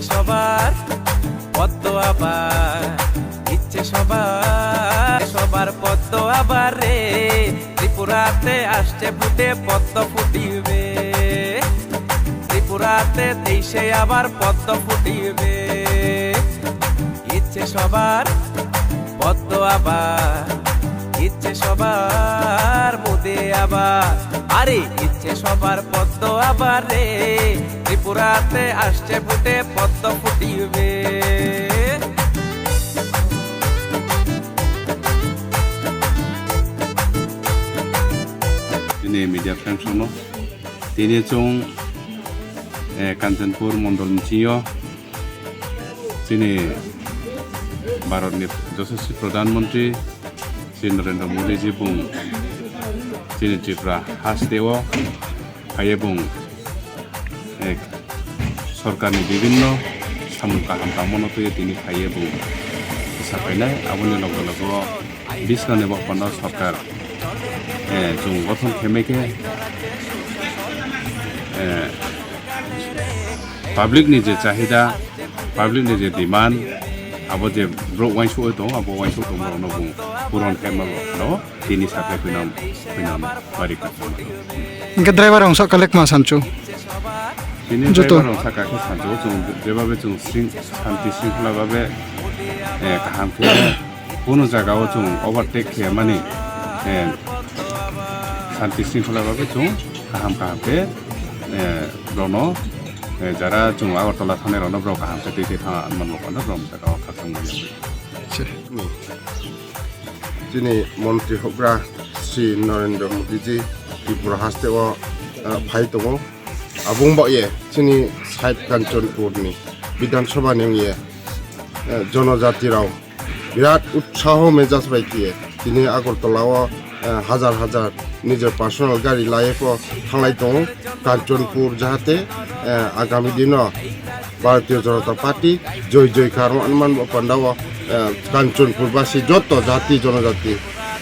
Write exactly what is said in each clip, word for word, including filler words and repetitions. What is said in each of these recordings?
সবার পদ্ম আবার, ইচ্ছে সবার, সবার পদ্ম আবার রে। ত্রিপুরাতে আসছে ভোটে পদ্ম ফুটিবে, ত্রিপুরাতে তেইশে আবার পদ্ম ফুটিবে। ইচ্ছে সবার পদ্ম আবার, ইচ্ছে সবার মোদে আবার, আরে ইচ্ছে সবার পদ্ম আবার রে। ত্রিপুরাতে আসছে ভোটে পদ্ম ফুটিবে। Chini media friends no, tini chwng, eh, Kanchanpur mondol ni sio, chini Bharat ni Yashaswi Pradhan Mantri Shri Narendra Modi ji bung chini Tripura haste o phaiye bung, eh, sorkar ni bibhinno samung kaham tangmano twiwi tini phaiye bung sa phainai. Aboni loge loge o Bwskangni bo phano sorkar, eh, chwng gothon khe mai khe, eh, public ni je chahida, public ni je demand, abo je borok uansuk oi tongo, abo uansuk tongma rokno bo puron khe ma rokno tini sakhe phinam, phinam bari kha. Hingke driver rok wngsa khe lekma sancho. Tini joto driver rok wngsa khe sancho, chwng jebabe chwng sring-, shanti sringkhola babe, eh, kaham khe Kunu jaga o chwng overtake khe mani, eh, shanti sringkhola bagwi chwng kaham kaham khe, eh, borokno, eh, jara chwng Agartala thangnai rokno borok kaham khe twi twi thang manmo phano borok jaga o khakchangma ya. Chini montri hokra Shri Narendra Modi ji Tripura haste o, eh, phai tongo. Abung ba ye chini side Kanchanpur ni Bidhan Sabha ni wng ye, eh, jonojati rok birat utsaho mejaj bai khe tini Agartala o, eh, hajar hajar nijor personal gari laiye pho thanglai tongo Kanchanpur, jahate, eh, agami dino Bharatiya Janata Party joi joi kar man bo panda o, eh, Kanchanpur basi joto jati jonojati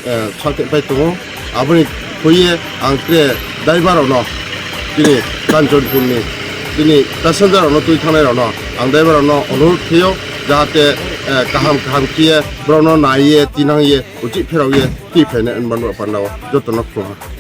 eh, sakhe pai tongo. Aboni thwiye ang tre driver rokno, tini Kanchanpur ni, tini passenger rokno twi thangnai rokno ang driver rokno onurodh khaio, jahate, eh, kaham kaham khiye borokno naiye, tinangye, uchi pheraoye twi phainai hwnba no panda o jotono khulumkha.